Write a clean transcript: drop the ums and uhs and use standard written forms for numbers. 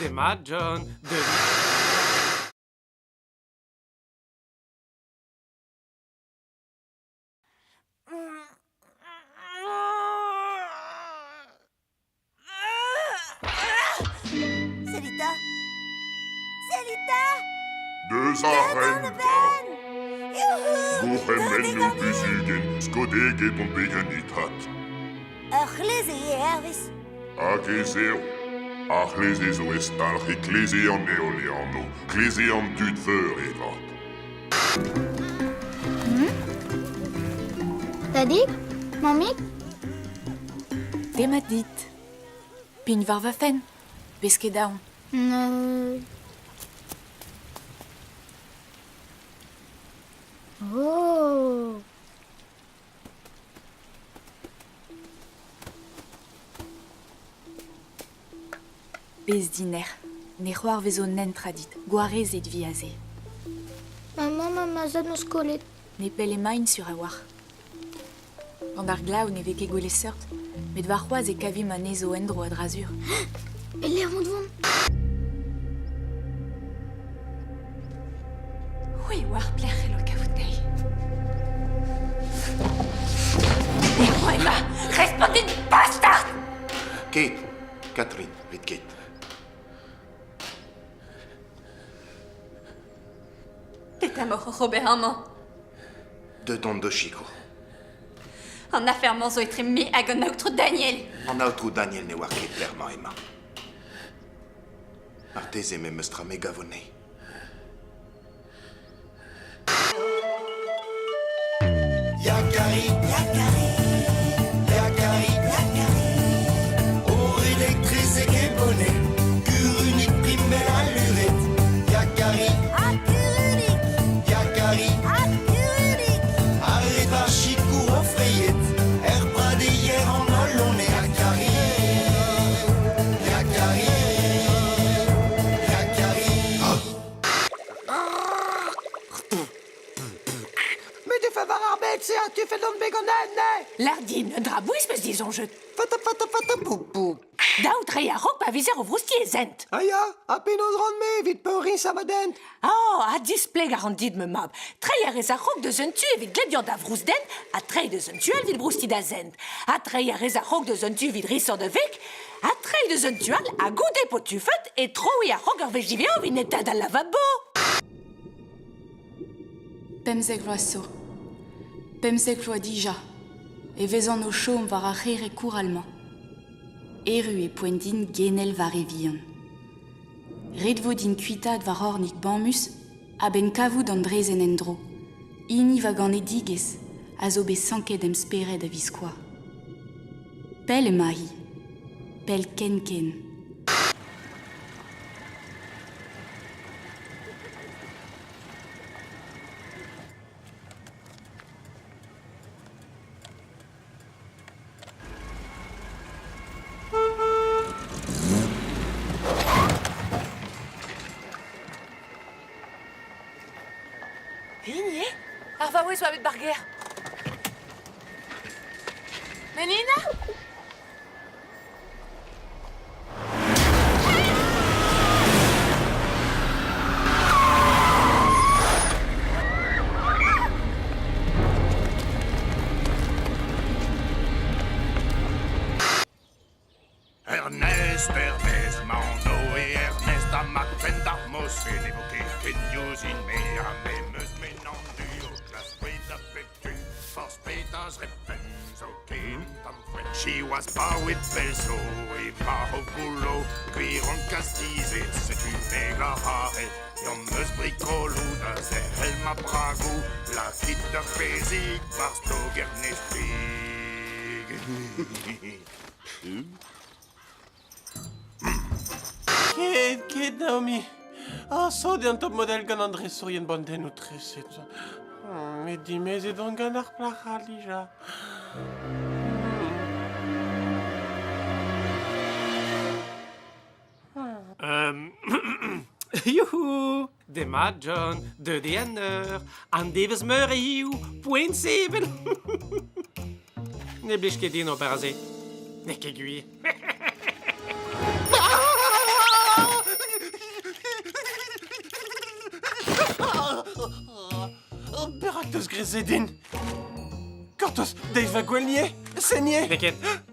Demat John, deus Selita Selita Deus ar rentañ Gourc'hemennoù buzhugenn skodeget on bet ganit hat. Ur c'hleze eo hervez. Hag ez eo. Ar c'hleze zo e stalc'h e kleze an heol e anv, kleze an dud veur e vat. Tadig Mammig Demat dit. Pign war va fenn. Bez ket aon. Oh Bez dinec'h, ne c'hoarvezo netra dit, gwarezet vi aze. Ma mamm ha ma zad 'neus kollet. Nepell emaint sur a-walc'h. Gant ar glav ne vez ket gwelet seurt, met warc'hoazh e kavimp anezho en-dro a-dra-sur. Pelec'h on vont C'hwi oar pelec'h eo kavout dezhi. Emañ, respont din, bastard! Ket, Catherine, rit ket. Petra emaoc'h oc'h ober amañ? Deut on d'ho sikour. An afer-mañ zo etre me hag an aotrou Daniel. An aotrou Daniel ne oar ket pelec'h emañ emañ. Marteze memes tra me gavo anezhi. Yakari, Yakari, Yakari, Yakari. O redek trezek e boned, kurunik primel aluret. Yakari, Ha kurunik Yakari, Ha kurunik arret war sikour o freiet, er pradeier an holl on Yakari, Yakari, Yakari. Met e war ar bed-se a tu fell bet ganen, ne? Lardin, un dra bouez meus disoñjet. Fata fata fata pou pou. Daou treiñ a-raok pa vezer o vroustiñ e zent. Ah ya, ha penaos ran-me evit peuriñ sa ma dent? Oh, ha displeg a ran dit, ma mab. Treiñ a rez a-raok deus un tu evit glebiañ da vrousdent ha treiñ deus un tu all evit broustiñ da zent. Ha treiñ a rez a-raok deus un tu evit risañ da veg ha treiñ deus un tu all ha goude po tufet e troiñ a-raok ur wech diwezhañ evit netaat al lavabo. 15 vloaz zo. 15 vloaz dija e vezan o chom war ar c'herreg koural-mañ. Erru eo poent din genel va re vihan. Ret vo din kuitaat va c'hornig bamus a-benn kavout an draezhenn en-dro, hini va ganedigezh a zo bet sanket em spered a-viskoazh. Pell emañ-hi, pell ken-ken. Hini eo? Ar vaouez oa bet 'bar gêr. Menina? Ernest, Ernest, ma anv eo Ernest ha ma penn d'ar mosse ne vo ket ken diouzhin-me ha me 'meus menan du o klask boued a bep tu forzh petra zrepen zoken tamm foenn Siwazh paouet pell zo e marv goullo gwir on kastizet setu me glac'haret Eomp eus brikoloù da zerc'hel ma bragoù lakit ur pezhig 'barzh Togernez-Pig Ket, ket, Naomi. Ah, sot eo an top model gant an dresourien bandennoù treset. Met dimezet on gant ar plac'h all dija. Youhou Demat John, deuet eo an eur. An devezh meur eo hiziv, poent sevel. Ne blij ket din ober se. N'eo ket gwir. Perak 'teus graet se din? Gortoz, deiz va gwelier, senier. N'eo ket.